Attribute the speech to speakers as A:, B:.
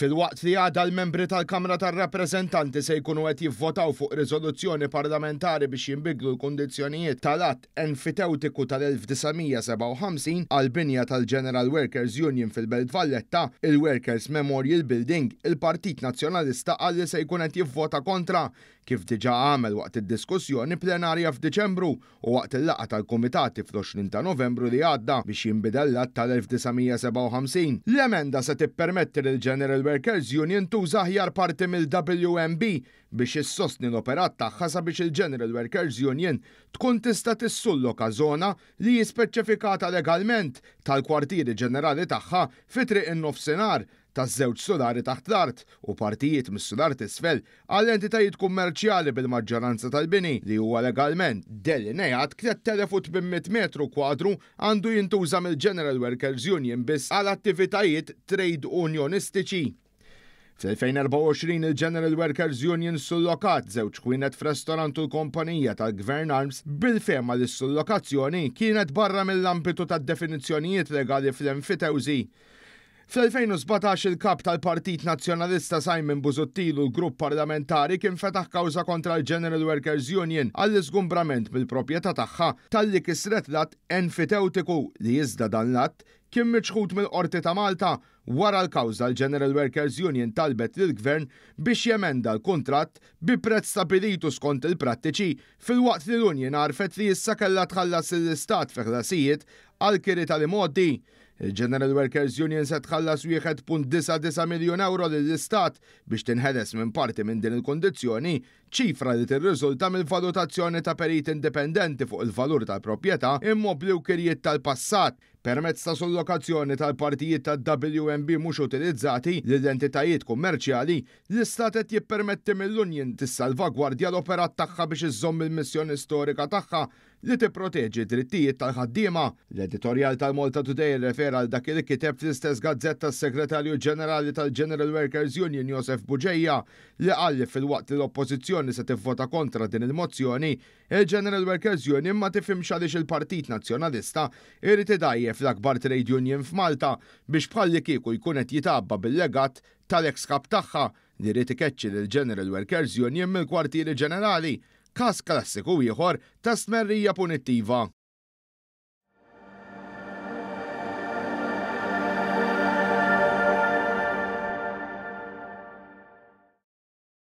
A: Filwaqt li għada l-membri tal-Kamra tar-Rappreżentanti se jkunu qed jivvotaw fuq riżoluzzjoni parlamentari biex jinbidlu l-kundizzjonijiet tal-Att Enfitewtiku tal-1957 għall-binja tal-General Workers Union fil-Belt Valletta, il-Workers Memorial Building, il-Partit Nazzjonalista qal li se jkun qed jivvota kontra, kif diġà għamel waqt id-diskussjoni plenarja f'Diċembru u waqt il-laqgħa tal-Kumitati fl-20 ta' Novembru li għadda biex jinbidel l-Att tal-1957. L-emenda se tippermetti lill-General Workers Union tuża aħjar parti mill-WMB biex issostni l-operat tagħha sabiex il-General Workers Union tkun tista' tissulloka żona li hi speċifikata legalment tal-kwartieri ġenerali tagħha fi Triq in-Nofsinhar taż-żewġ sulari taħt l-art u partijiet mis-sular t'isfel għal entitajiet kummerċjali bil-maġġoranza tal-bini li huwa legalment delineat 3,800 metru kwadru għandu jintuża mill-General Workers Union biss għal attivitajiet trade unionistiċi. Fl-2024 il-General Workers Union sullokat żewġ ħwienet f'restorant u l-kompanija tal-Gvern Arms bil-fehma li s-sullokazzjoni kienet barra mill-ambitu tad-definizzjonijiet legali fl-enfitewżi. Fl-2017 il-Kap tal-Partit Nazzjonalista Simon Busuttil u l-grupp parlamentari kien fetaħ kawża kontra l-General Workers Union għall-iżgumbrament mill-proprjetà tagħha talli kisret l-att enfitewtiku li iżda dan l-att kien miċħud mill-Qorti ta' Malta. Wara l-kawża l-General Workers Union talbet lill-Gvern biex jemenda l-kuntratt bi prezz stabbilit u skont il-prattiċi filwaqt li l-union għarfet li issa kellha tħallas lill-Istat fi ħlasijiet għall-kiri tal-imgħoddi. Il-General Workers Union se tħallas 1.99 miljun ewro lill-Istat biex tinħeles minn parti minn din il-kundizzjoni, ċifra li tirriżulta mill-valutazzjoni ta' perit indipendenti fuq il-valur tal-proprjetà immobbli u kirjiet tal-passat. Permezz ta' sullokazzjoni tal-partijiet tad-WMB mhux utilizzati lil entitajiet kummerċjali, l-Istat qed jippermetti mill-union tissalvagwardja l-operat tagħha biex iżżomm il-missjoni storika tagħha li tipproteġi d-drittijiet tal-ħaddiema. L-editorjal tal-Malta Today irrefera għal dak li kiteb fl-istess gazzetta s-Segretarju Ġenerali tal-General Workers Union Josef Bugeja li qal li filwaqt li l-Oppożizzjoni se tivvota kontra din il-mozzjoni, il-General Workers Union ma tifhimx għaliex il-Partit Nazzjonalista jrid idgħajjef l-akbar trade union f'Malta biex bħallikieku jkun qed jitgħabba bil-legat tal-eks kap tagħha li ried ikeċċi lill-General Workers Union mill-kwartieri ġenerali. Każ klassiku ieħor ta' stmerrija punittiva.